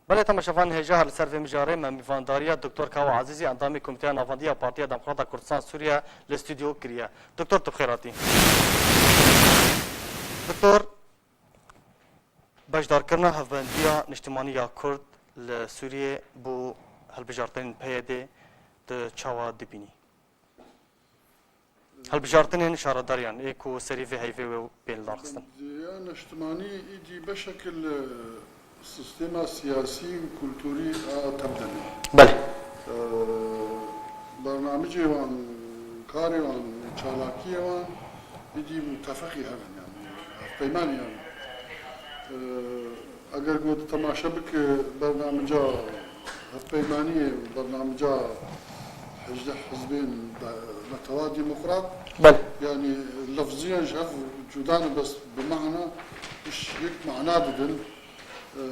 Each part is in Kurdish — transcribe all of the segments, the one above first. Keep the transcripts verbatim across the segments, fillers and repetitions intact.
Belê temaşevan hêja, her li ser vê mijarê me mîvandariya Doktor Kawa Ezîzî, endamê Komîteya Navendî ya Partiya Demokrata Kurdistan Sûriye li stûdyo kiriye. Doktor, tu bi xêr hatî. Doktor, beşdarkirina Hevbendiya Niştimanî ya Kurd li Sûriyê bo hilbijartinên P Y D tu çawa dibînî? Hilbijartinên şaredariyan ê ku serî vê heyvê wê bên lidarxistin. Hevbendiya Niştimanî îdî beşek li sistema siyasî û kulturî a tevdemê. Belê. Ee, bernamicê wan, karê wan, çalakiyê wan îdî mutefeqî hev in, yanî hevpeymanî hev in. Ee, Eger ku tu temaşe bike bernamica hevpeymaniyê û bernamica hejdeh hizbên de-, netewa demokrat, Belê. yanî lefziyan ji hev cuda ne, bes bi mana iş yek mana didin, e,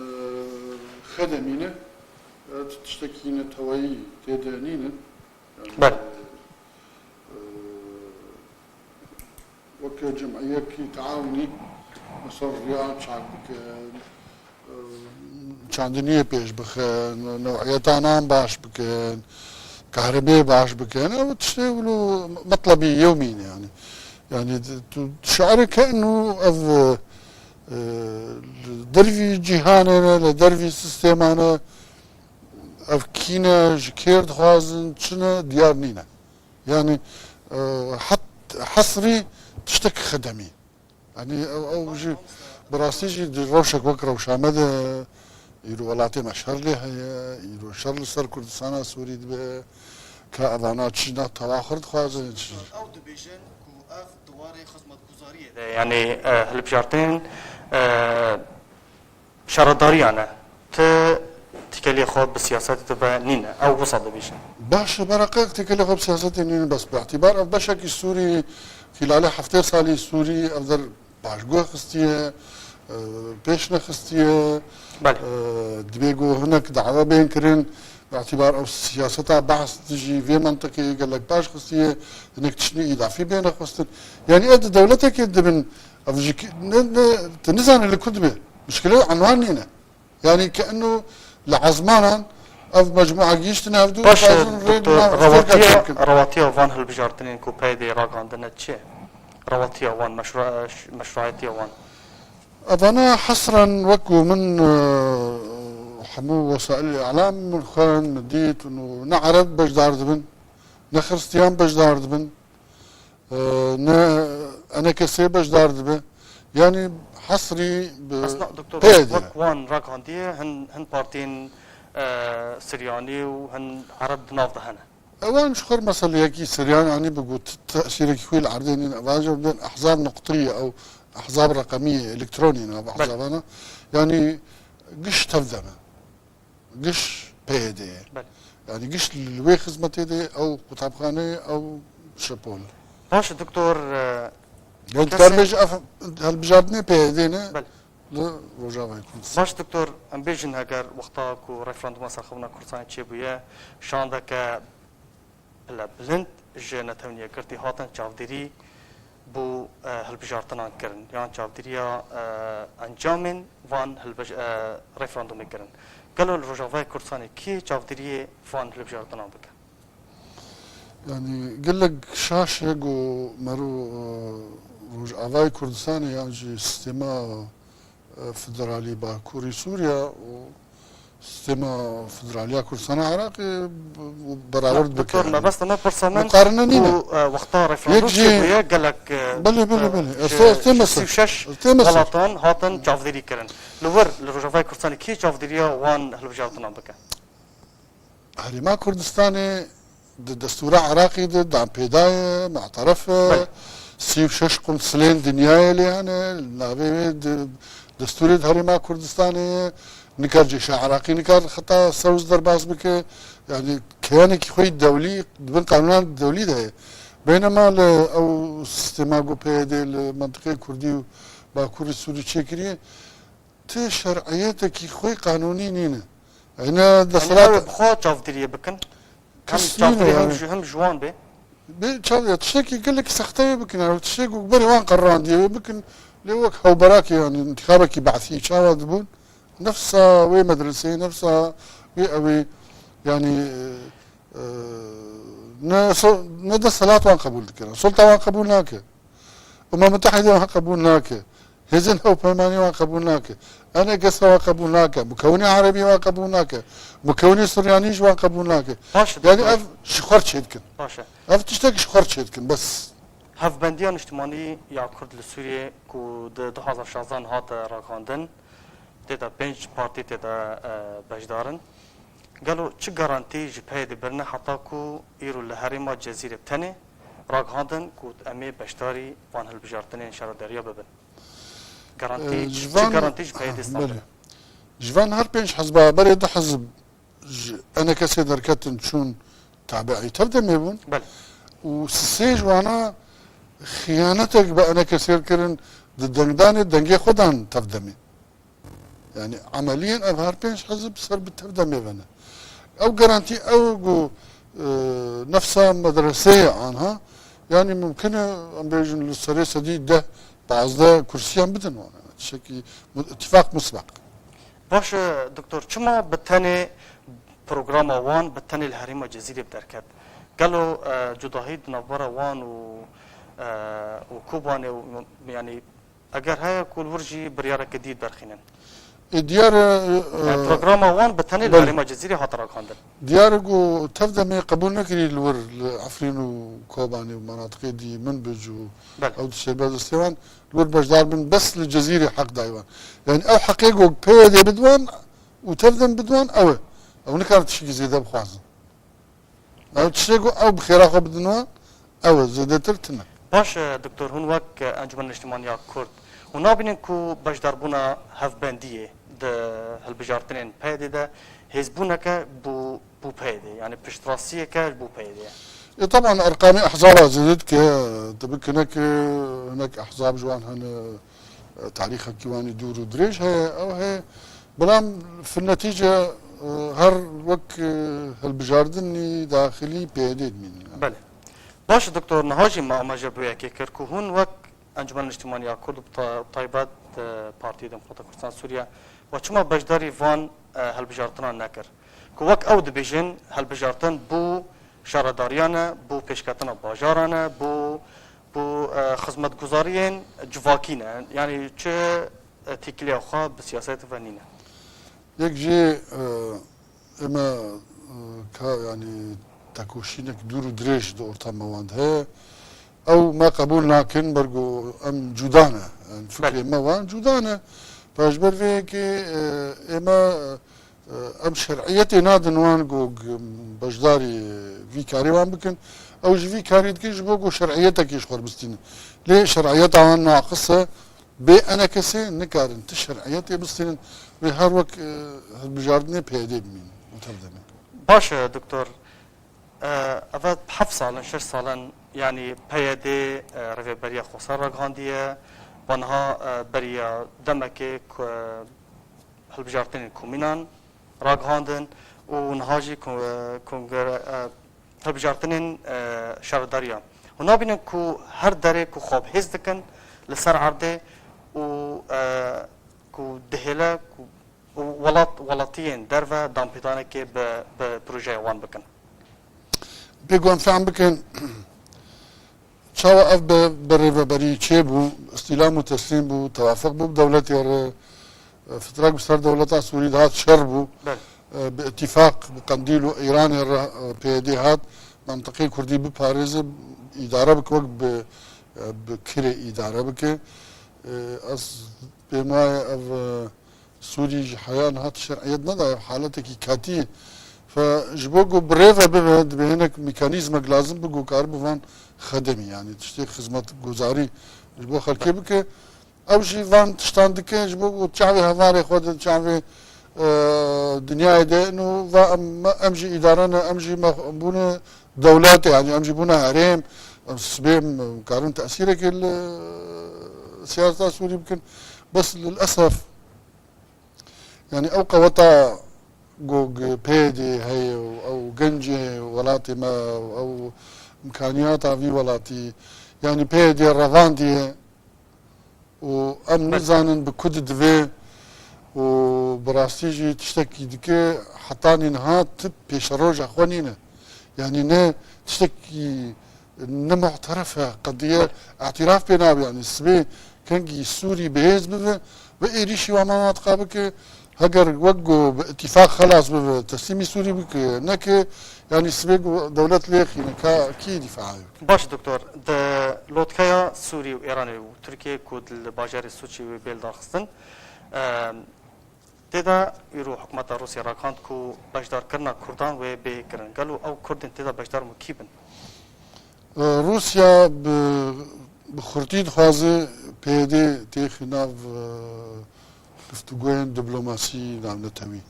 xedemî ne, e, tu tiştekî neteweyî tê de nîne. Yanî, Belê. e, Weke cemiyekî teawunî, mesela riya çak bikin, e, çandiniyê pêş bixin, newiyeta nan baş bikin, kahribê baş bikin, ew tiştê wilo mitlebî yewmî ne yanî. Yanî tu şiirê ke inu ev, e, li dervî cîhanê ne, li dervî sîstêma ne, ev kî ne, ji kêr dixwazin, çi ne, diyar nîne. Yanî, e, het-, hesrî tiştek xedemî. Yanî, ew, ew jî bi rastî jî di rewşek wek rewşa me de îro welatê me şer lê heye, îro şer li ser Kurdistana Sûrî dibe, ka evana çi netewa xwe dixwazin, çi. Ew dibêjin ku ev di warê xizmetguzariyê de, yanî, e, hilbijartinên, e, şaredariyan e. Ti têkelê xwe bi siyasetê de ve nîne. Ew wisa dibêjin. Baş e, beraqek têkelê xwe bi siyasetê nîne, bes bi îtîbar ev beşekî Sûrî, xîlalê heftê salî Sûrî, ev der paşguh xistiye, e, pêş nexistiye. Belê. E, dibê ku hinek dawa bên kirin, bi îtîbar ew siyaseta behs dijî vê mentiqê gelek baş xistiye, hinek tiştî îdafî bê nexwestin. Yanî ev di dewletekê dibin, ev ji ki-, ne, ne, tu nizanî li ku dibe. Muşkile enwan nîne. Yanî ke eno li ezmanan ev mecmua gihîştine hevdû, Baş e, dixwazin rê doktor, bi nav rewatiya, têkil bikin. Rewatiya van hilbijartinên ku P Y D'yê ragandine çi ye? Rewatiya wan meşru-, meşruiyetiya wan. Evana hesren wek ku min, e, hemû wesaîlê îlam min xwend, min dît û ne ereb beşdar dibin, ne xiristiyan beşdar dibin. E, ne E N K S beşdar dibe. Yanî hesrî bi Aslında doktor, P Y D wek, ne. Wek wan ragihandiye hin, hin partiyên, e, Siryanî û hin Ereb di nav de hene. Ewan ji xwe meseleyekî Siryan, yanî bi got tesîrekî xwe li erdê nîne. Evan jî bên ehzab nuqtî ye, ew ehzab reqemî ye, elektronî ne ev Belê. Ehzabana. Yanî giş tev de ne. Giş P Y D ye. Belê. Yanî giş li wê xizmetê de ew qutabxane, ew şepol. Baş e, doktor, e, Yanî kesê- dikar bêje ev hilbijartinê P Y D ne Belê. li Rojavayê Kurdistan. Baş e, doktor, em bêjin heger wexta ku referanduma serxwebûna Kurdistanê çêbûye, şandeke pile bilind ji netewnî yekgirtî hatin çavdêrî bo, e, hilbijartinan kirin, yan çavdêriya, e, encamên van hilbij-, e, referandumê kirin. Gelo li Rojavayê Kurdistanê kê çavdêriyê van hilbijartinan bike? Yanî gelek şaş e ku mero, e, Rojavayê Kurdistanê yan jî sîstema e, federalî Bakurî Sûriye û sîstema federalî ya Kurdistana Iraqê b-, b-, berawer Doktor, dibike. Mebesta me pirsa min Muqarene nîne. Ku, e, wexta referandum Yek jî çêbûye gelek, e, Belê, belê, e, belê. ji Estê, estê mesel. Sî û şeş Estê mesel. Welatan hatin çavdêrî kirin. Li wir, li Rojavayê Kurdistanê kê çavdêriya wan hilbijartinan bike? Herêma Kurdistanê di destûra Iraqê de danpêda ye, mu'teref e. Belê. Sî û şeş qunsilên dinyayê lê hene, li navê wê di destûrê di Herêma Kurdistanê ye. Nikar cêşa Iraqî nikar xeta sewz derbas bike. Yanî keyanekî xwe yî dewlî di bin qanûnan dewlî de ye. Beynema li ew sîstema ku P Y D li mentiqê Kurdî û Bakurê Sûrî çêkiriye, ti şer'iyetekî xwe qanûnî nîne. Ene Yanî desthilat ew ê bi xwe çavdêriyê bikin. Hem Kes çavdêrî nîne hem yani. Ji, hem ji wan bê. Bê çav ya tiştekî gelekî sexte wê bikin. Yani tiştekî ku berê wan qerandiye wê bikin. Lê wek hewberakê yani întîxabekî behsî çawa dibûn. Nefsa wê medreseyê, nefsa wê ewê, yanî, e, e, ne so-, ne desthilat wan qebûl dikirin, sulta wan qebûl nake. Umem Mutehîde wan qebûl nake. Hêzên Hevpeymanî wan qebûl nake. Enekese wan qebûl nake. Mukewinê Erebî wan qebûl nake. Mukewinê Suryanî ji wan qebûl nake. Baş e, yanî doktor. Ev ji xwe çê dikin. Baş e. Ev tiştek ji xwe çê dikin, bes. Hevbendiya Niştimanî ya Kurd li Sûriyê ku di du hazar şazdan hate ragihandin, tê de pênc partî tê de, e, beşdar in. Gelo çi garantî ji P Y D'ê birine heta ku îro li herêma Cezîrê bi tenê ragihandin ku em ê beşdarî van hilbijartinên şaredariya bibin? Garantî, e, çi, çi garantî ji P Y D'ê standin? Belê. Ji van her pênc hizba berê du hizb ji E N K S'ê derketin çûn tabi'î Tevdemê bûn. Belê. Û sê ji wana xiyanetek bi E N K S'ê kirin, di dengdanê dengê xwe dan Tevdemê. Yanî emeliyên ev her pênc hizb ser bi Tevdemê ve ne. Ew garantî ew ku, e, nefsa medreseyê anha, yanî mumkin e em bêjin li serê sedî deh pazdeh kursiyan bidin wan. Tiştekî mu-, îtîfaq musbeq. Baş e, doktor, çima bi tenê programa wan bi tenê li herêma Cezîrê bi derket? Gelo, e, cudahî di navbera wan û, e, û Kobanê û, yanî, eger heye ku li wir jî biryareke dî derxînin? Ê, diyar e, e, Yani programa wan bi tenê li, belê, herêma Cezîrê hate ragihandin. Diyar e ku Tevdemê qebûl nekirî li wir, li Efrîn û Kobanê û menatiqê dî, Minbic û, belê, ew dişê berdestê wan li wir beşdar bin, bes li Cezîrê heq dayî wan. Yani ew heqê ku P Y D bidwan û Tevdem bidwan ew e. Ew nikarin tiştekî zêde bixwazin. Ew tiştê ku ew bi xêra xwe bidin wan, ew e, zêdetir tune. Baş e, doktor, hûn wek, e, Encûmena Niştimanî ya Kurd, hûn nabînin ku beşdarbûna hevbendiyê di hilbijartinên P Y D'ê de hêzbûneke bo, bo P Y D'ê, yani piştrastiyeke ji bo P Y D'ê ye? E, teban erqamê ehzaba zêde dike, tu bik hinekî, hinek ehzab ji wan hene, e, tarîxekî wan î dûr û dirêj heye, ew heye. Belam fi netîce, e, her wek, e, hilbijardinî daxilî P Y D'ê dimînin. Belê. Baş e, doktor, niha jî me amaje bi wê yekê kir ku hûn wek Encûmena Niştimanî ya Kurd û bi ta-, taybet, e, Partiyê Demokrata Kurdistan Sûriye we çima beşdarî van, e, hilbijartinan nekir? Ku wek ew dibêjin, hilbijartin bo şaredariyan e, bo pêşketina bajaran e, bo, bo, e, xizmetguzariyên civakî ne. Yani çi, e, têkiliya xwe bi siyasetê ve nîne. Yek jî, e, ême, e, ka, yani tekoşînek dûr û dirêj di ortama wan de heye. Ew me qebûl nakin, bergo em cuda ne. Yani fikrê, belê, me wan cuda ne. Ji ber vê yekê, e, ême, e, em şer'iyetê nadin wan ku g-, beşdarî vî karê wan bikin. Ew ji vî karê dikin ji bo ku şer'iyetekê ji xwe bistînin. Lê şer'iyeta wan naqis e. Bê E N K S'ê nikarin ti şer'iyetê bistînin. Wê her wek, e, hilbijardinê P Y D'ê bimînin û tevdemê. Baş e, doktor. E, eve heft sal in, şeş sal in, yanî P Y D, e, Rêveberiya Xweser ragihandiye. Ve niha, e, beriya demekê ku, e, hilbijartinên komînan ragihandin û niha jî ko-, e, kongre, e, hilbijartinên, e, şaredariya. Hûn nabînin ku her derê ku xwe bi hêz dikin li ser erdê û, e, ku dihêle ku û welat, welatiyên derve danpêdanekê bi, bi projeya wan bikin. Pê ku em fehm bikin, çawa ev bi, bi rêveberî çêbû, îstîlam û teslîm bû, tewafiq bû bi dewletê re, fitrek bi ser dewleta Sûrî de hat, şer bû. Belê. Bi îtîfaq bi Qendîl û Îranê re, P Y D hat, mentiqê Kurdî biparêze, îdare bike wek bi, bi kirê îdare bike. Ez pê wayê ev, Sûrî ji heya niha ti şer'iyet nedaye, haletekî ketî ye. Fe ji bo ku bi rê ve bibe, divê hinek mekanîzmek lazim be ku karibe van xedemî, yanî tiştê xizmetguzarî ji bo xelkê bike. Ew jî van tiştan dike ji bo ku çavê hevalê xwe de, çavê, e, dinyayê de, nû va em, em jî îdare ne, em jî me bûne dewlet, yanî em jî bûne herêm, em sibê em karin tesîrekê li siyaseta Sûrî bikin. Bes lilesef, Yanî ew qeweta ku P Y D heye û ew gencê welatê me û ew imkaniyata vî welatî, yanî P Y D revandiye û em, belê, nizanin bi ku di divê, û bi rastî jî tiştekî dike, hetanî niha ti pêşeroja xwe nîne. Yanî ne tiştekî ne mu'teref e, qediye îtiraf pê nabe. Yanî sibê kengî Sûrî bihêz bibe, ve êrîşî wa mamatika bike, heger wek ku bi îtîfaq xelas bibe, teslîmî Sûrî bike, neke, yanî sibê ku dewlet lê xîne, ka kî dîfaê bike? Baş e, doktor, di lotkeya Sûrî û Îranê û Tirkiyê ku di li bajarê Sûçî wê bêl daxistin, em, tê de îro hikûmeta Rûsya ragihand ku beşdarkirina Kurdan wê bê kirin. Gelo ew Kurdên tê de beşdar mû kî bin? E, Rûsya bi, bi xurtî dixwaze P Y D têxî nav, e, guftûgoyên diplomasî navnetewî.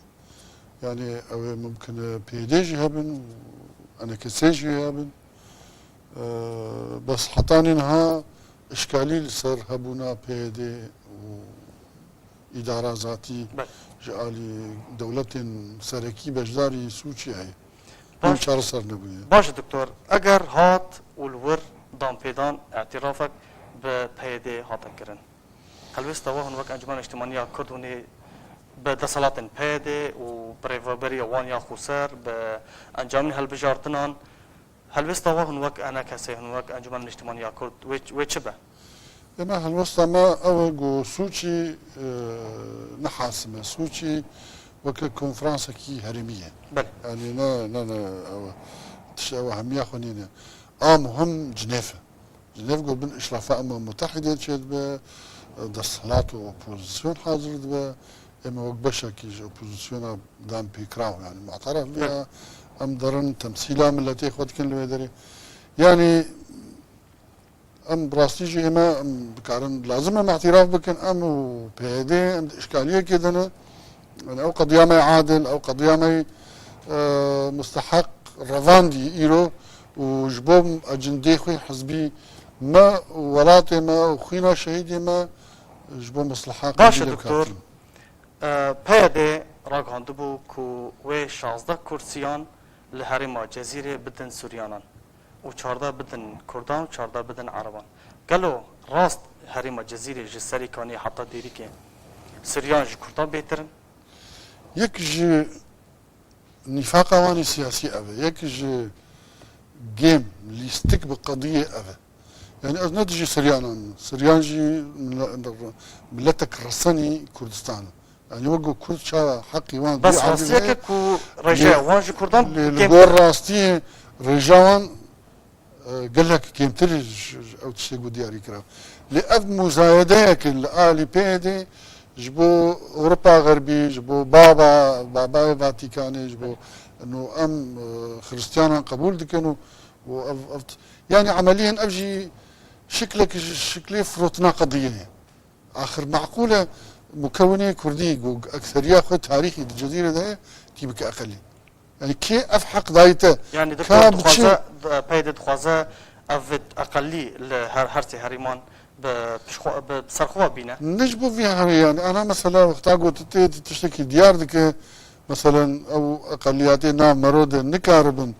Yanî ew ê mimkin e P Y D jî hebin û E N K S jî hebin. E, bes hetanî niha îşkalî li ser hebûna P Y D û îdara zatî Belê. ji alî dewletên serekî beşdarî Sûçî heye. Baş, çareser nebûye. Baş e, doktor, eger hat û li wir danpêdan îtirafek bi P Y D hate kirin, helwêsta we hûn wek Encûmena Niştimanî ya Kurd hûn ê bi desthilatên P Y D û bi rêveberiya wan ya xweser, bi encamên hilbijartinan, helwêsta we hûn wek E N K S, hûn wek Encûmena Niştimanî ya Kurd, wê, wê çi be? Ema helwesta me ew e ku Sûçî, e, ne hasim e. Sûçî weke konferansekî herêmî ye. Belê. Yanî ne, ne, ne, ew e. Tişt ew e hemiya xwe nîne. A muhim Cinêv e. Cinêv ku bin îşrafa Umem Mutehîdê çêdibe, desthilat û opozîsyon hazir dibe. Ema wek beşekî ji opozîsyona dan pêkiraw, yanî mu'teref bûye. Evet. Em derin temsîla miletê xwe dikin li wê derê. Yanî Em bi rastî jî ême, em dikarin, lazim em îtiraf bikin, em û P Y D em di îşkaliyekê de ne. Yanî ew qediya me adil, ew qediya me, e, musteheq revandî îro û ji bo ecindê xwe hizbî me û welatê me û xwîna şehîdê me ji bo mesleha Baş e, qedîlê doktor. Bihatin. E, P Y D ragihandibû ku wê şazdeh kursiyan li herêma Cezîrê bidin Suryanan û çardeh bidin Kurdan û çardeh bidin Ereban. Gelo rast herêma Cezîrê ji Serîkaniyê heta Dêrikê Suryan ji Kurdan bêtir in? Yek ji nîfaqa wan ê siyasî ev e. Yek ji gêm, lîstik bi qediyê ev e. Yanî ez ne dijî Siryanan me. Siryan jî mile-, miletek resenî Kurdistan e. Yanî wek ku Kurd çawa heqî wan Bes dî rastiyeke ku rêjeya wan ji Kurdan lê li kêm gor rastiyê rêja wan, e, gelek kêmtir ji, ji ew tiştê ku diyarî kira. Lê ev muzayedeyek in li alî P Y D ji bo Ewropa Xerbî, ji bo Baba, Babayê Vatikanê, ji bo, no, em, e, Xiristiyanan qebûl dikin û, û ev, ev t-, yanî emeliyen ev jî şiklek ji şiklê firotina qediyê ye. Axir meqûl e mukewinê kurdî ku ekseriya xwe tarîxî di Cezîrê de heye, tî bike eqelî. Yanî kê ev heq dayî te? Yanî Ka doktor biçî- dixwaze, P Y D dixwaze ev eqelî li her, her sê herêman bi pişxwe, bi ser xwe bîne? Ne ji bo vî herê yanî. Ana mesela wexta ku tu tê, tu tiştekî diyar dike, meselen ew eqeliyatê nav mero de nikaribin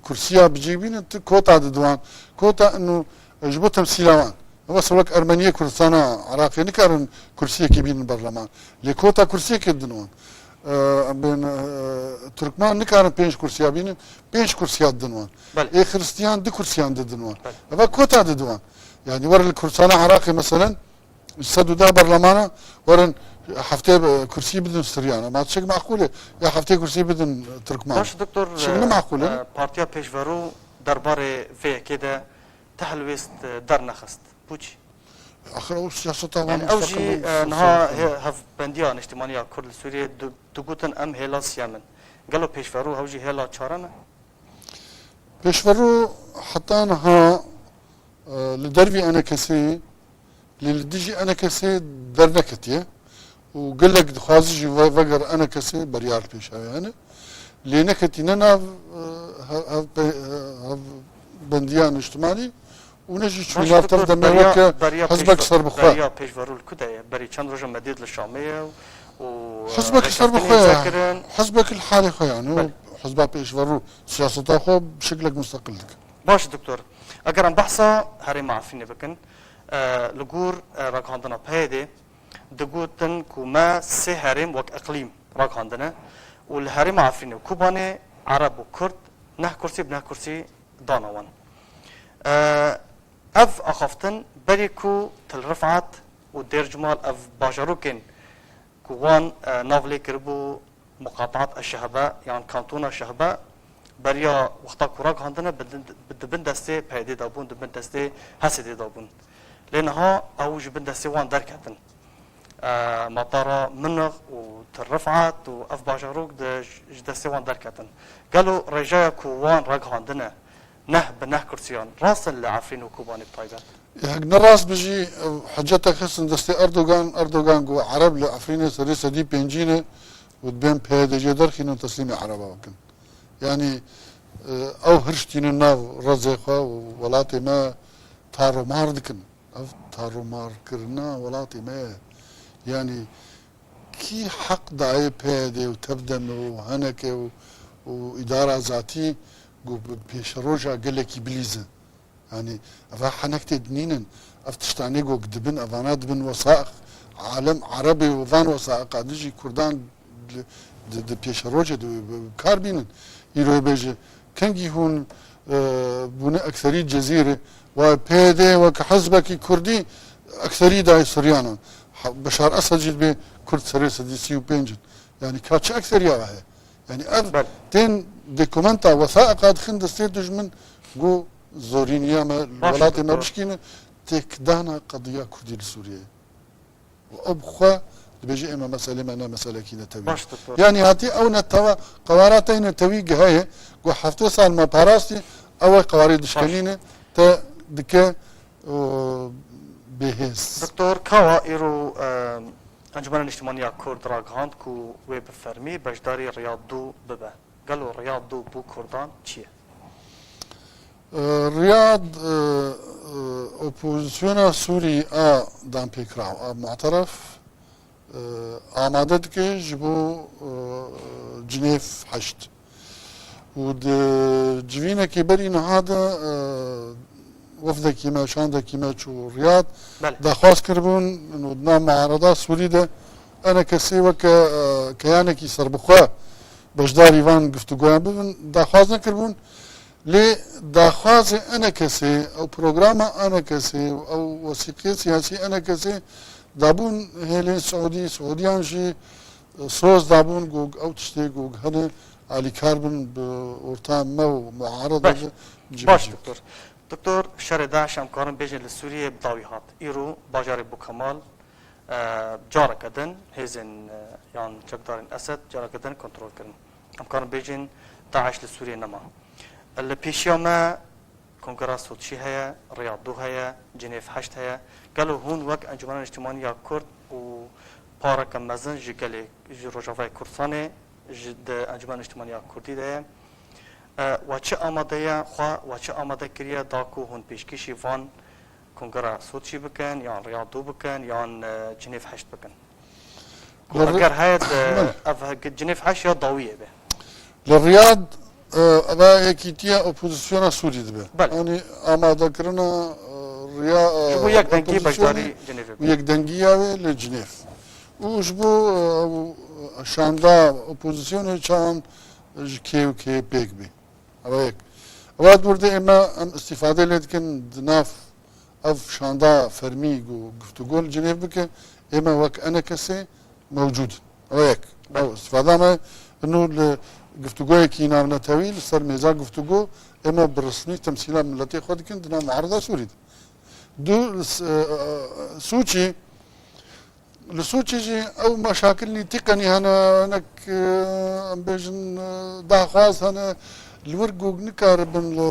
kursiya bi cî bînin, tu kota didin wan. Kota inu ji bo temsîla wan. Mesela wek Ermeniyê Kurdistana Iraqê nikarin kursiyekê bînin berleman. Lê kota kursiyekê didin wan. Em bên, e, Tirkman nikarin pênc kursiya bînin, pênc kursiya didin wan. Belê. Ê Xiristiyan du kursiyan didin wan. Belê. Eva kota didin wan. Yanî werin li Kurdistana Iraqê meselen ji sed û deh berlemana werin heftê, e, kursî bidin Siryan. Ema tiştek meqûl e ya heftê kursî bidin Tirkman. Baş, doktor, Tiştek ne e, meqûl e. e, Partiya Pêşverû derbarê vê yekê de ti helwêst, e, dernexist. Bo çi? Axir ew siyaseta wan Yanî ew jî, mustaqil e, niha siyaseta. he-, hevbendiya niştimanî ya Kurd li Sûriyê di-, digutin em hêla siyem in. Gelo Pêşverû ew jî hêla çaran e? Pêşverû heta niha, e, li dervî E N K S'ê, lê li dijî E N K S'ê derneketiye. Û gelek dixwaze jî ve-, veger E N K S'ê beriya li pêş heye hene. Lê neketîne nav, e, hev-, hevpe-, e, hevbendiya niştimanî û ne jî çû Baş, nav tev doktor, demê beriya, weke beriya hizbek pêşve-, serbixwe. Beriya pêşverû li ku de ye? Berî çend roja me dît li Şamê ye û, e, Hizbek rêkeftinê serbixwe ye. Çêkirin. Hizbek li halê xwe ye, yanî Belê. Hizba pêşverû siyaseta xwe bi şeklek musteqil dike. Baş, doktor. Eger em behsa herêma Efrînê bikin, e, li gor, e, ragihandina P Y D'ê, Digotin ku me sê herêm wek iqlîm ragihandine û li herêma Efrînê û Kobanê Ereb û Kurd neh kursî bi neh kursî dana wan. E, ev axaftin berî ku Til Rifat û Dêrcimal ev bajarokên ku wan, e, nav lê kiribû muqataat eşşehbe yan kantona şehbe beriya wexta ku ragihandine bi din, di bin destê P Y D'ê de bûn, di bin destê H S D'ê de bûn. Lê niha ew ji bin destê wan derketin. E, matara Minix û Til Rifat û ev bajarok di, ji destê wan derketin. Gelo rêjeya ku wan ragihandine neh bi neh kursiyan rast in li Efrîn û Kobanê bi taybet? Hek ne rast be jî, ew hiceta xistin destê Erdogan, Erdogan got Ereb li Efrînê serê sedî pêncî ne û dibên P Y D jê derxînin teslîmê Ereba bikin. Yanî, e, ew hirş tînin nav rezê xwe û welatê me taromar dikin. Ev taromarkirina welatê me ye. Yanî kî heq dayê P Y D û Tevdem û H N K û, û îdara zatî ku bi pêşeroja gelekî bilîze? Yanî eva H N K tê dinînin, ev tiştanê ku dibin, evana dibin wesaiq, alem Erebê û van wesaiqa dijî Kurdan di, di, di pêşerojê de bi kar bînin. Îro bêje, kengî hûn, e, bûne ekserî Cezîrê, wa P Y D wek hizbekî Kurdî ekserî dayê Siryanan. Ha, Beşar Esed jî dibê Kurd serê sedî sî û pênc in. Yanî ka çi ekseriya we heye? Yanî ev Belê. tên dokumenta, wesaiqa dixin destê dijmin, ku zorîniya me li Baş, welatê me doktor. bişkîne, têkdana qediya Kurdî li Sûriyeyê. Û ew bi xwe dibêje ême meselê me ne meselekî netewî. Baş, doktor. Yanî hatî ew netewa qewara te netewî heye, ku heftê sal me parastî, ew ê qewarê Baş. dişkenîne, te dike, o, bêhêz. Doktor, kawa îro, e, Encûmena Niştimanî ya Kurd ragihand ku wê bi fermî beşdarî Riyad du bibe. Gelo Riyad du bo Kurdan çi ye? E, Riyad, e, e, opozisyona Sûrî a danpêkiraw, a mu'teref, e, amade dike ji bo, e, Cinêv heşt. Û di civînekê berî niha de, e, wefdekî me, şandekî me çû Riyad, Belê. daxwaz kiribûn, û di nav muareda Sûrî de enekesê weke, e, keyanekî serbixwe beşdarî van giftugoyan bibin, daxwaz nekiribûn. Lê daxwazê enekesê, ew programa enekesê, ew wesîqiyê siyasî enekesê dabûn hêlên Siûdî, Siûdiyan jî, e, soz dabûn ku ew tiştê ku hene alîkar bin bi orta me û muarede Baş. de cîbicî Baş, bikin. doktor. Doktor, şerê DAIŞ em karin bêjin li Sûriyê bi dawî hat. Îro bajarê Bûkemal, e, careke din hêzên, e, yan çekdarên Esed careke din kontrol kirin. Em karin bêjin DAIŞ li Sûriyê nema. Li pêşiya me Kongera Soçî heye, Riyad du heye, Cinêv heşt heye. Gelo hûn wek Encûmena Niştimanî ya Kurd û pareke mezin ji gelê, ji Rojavayê Kurdistanê, ji, di Encûmena Niştimanî ya Kurdî de ye. E, we çi amade ye, xwe we çi amade kiriye da ku hûn pêşkêşî van Kongera Soçî bikin, yan Riyad du bikin, yan, e, Cinêv heşt bikin? Ku Li Ri- eger heye, di, Belê. ev he-, Cinêv heşt ya dawiyê be. Li Riyad, e, eva yekîtiya opozisyona Sûrî dibe. Belê. Yanî amadekirina, e, riya, e, Ji bo yek dengî opozisyonê beşdarî Cinêvê û be. yekdengiya wê li Cinêv. Û ji bo, e, ew şanda opozisyonê çawan ji kê û kê pêk bê. Ewa yek. Ewa di wir de ême em îstîfade lê dikin di nav ev şanda fermî ku giftugo li Cinêv bike, ême wek enekesê mewcûd in. Ewa yek. Belê. Ew îstîfada me ino li giftugoyekî navnetewî li ser mêza giftugo ême bi resmî temsîla miletê xwe dikin di nav muareda Sûrî de. Du, s-, e, e, Sûçî, Li Sûçê jî ew meşakil nîtîqenî hene, hinek, e, em bêjin, e, daxwaz hene, li wir ku nikaribin li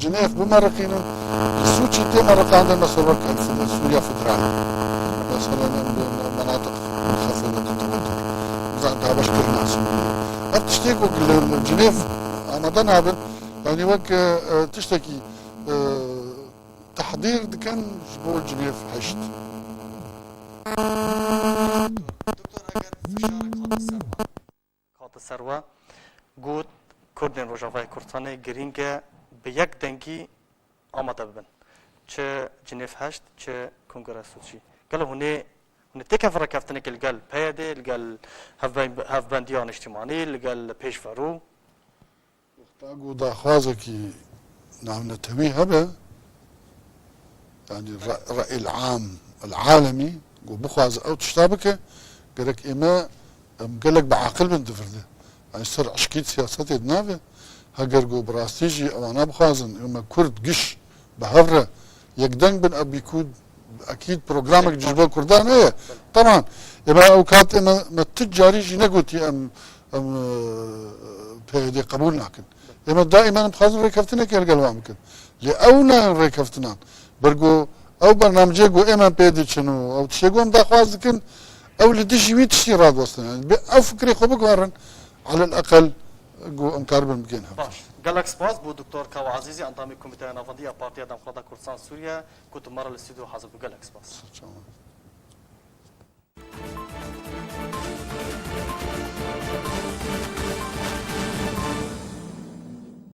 Cinêv bimeriqînin. Li Sûçê tê meriqandin, mesela wek Sûriya Federal. Mesela em bi menatiq xefê de dîtin, dabeş kirina Sûriye. Ev tiştê ku li, li Cinêv amade nabin, yanî wek, e, e, tiştekî, e, Tehdîr dikin ji bo Cinêv heşt. Doktor, eger fişarek hate ser we, hate ser we, got Kurdên Rojavayê Kurdistanê girîng e bi yek dengî amade bibin. Çi Cinêv heşt, çi Kongreya Sûçî. Gelo hûn ê Hûn ê têkevin rêkeftinekê li gel P Y D'ê, li gel hevben-, hevbendiya niştimanî, li gel pêşverû? Wexta ku daxwazekî navnetewî hebe, yanî re-, re'yil am, el alemî, ku bixwaze ew tişta bike, gerek ême em gelek bi aqil bin di vir de. Yanî ser eşkî siyasetê di nav e. Heger ku bi rastî jî ewana bixwazin, ême Kurd giş bi hev re yekdeng bin, ev bî ku ekîd programek ji bo Kurdan heye. Teman. Ême ew kat ême me tu carî jî negotî em, em, e, P Y D qebûl nakin. Ême daîmen em dixwazin rêkeftinekê li gel wan bikin. Lê ew nayên rêkeftinan. Ber ku ew bernamecê ku ême pê diçin û ew tiştê ku em daxwaz dikin, ew li dijî wî tiştî radiwestin. Yanî bi ew fikrê xwe biguherin, alel eqel ku em karibin bigên hev. Baş. Gelek spas bo Doktor Kawa Ezîzî, endamê Komîteya Navendî ya Partiya Demokrata Kurdistan Sûriye, ku tu me re li stûdyo hazir bû. Gelek spas. Çawa.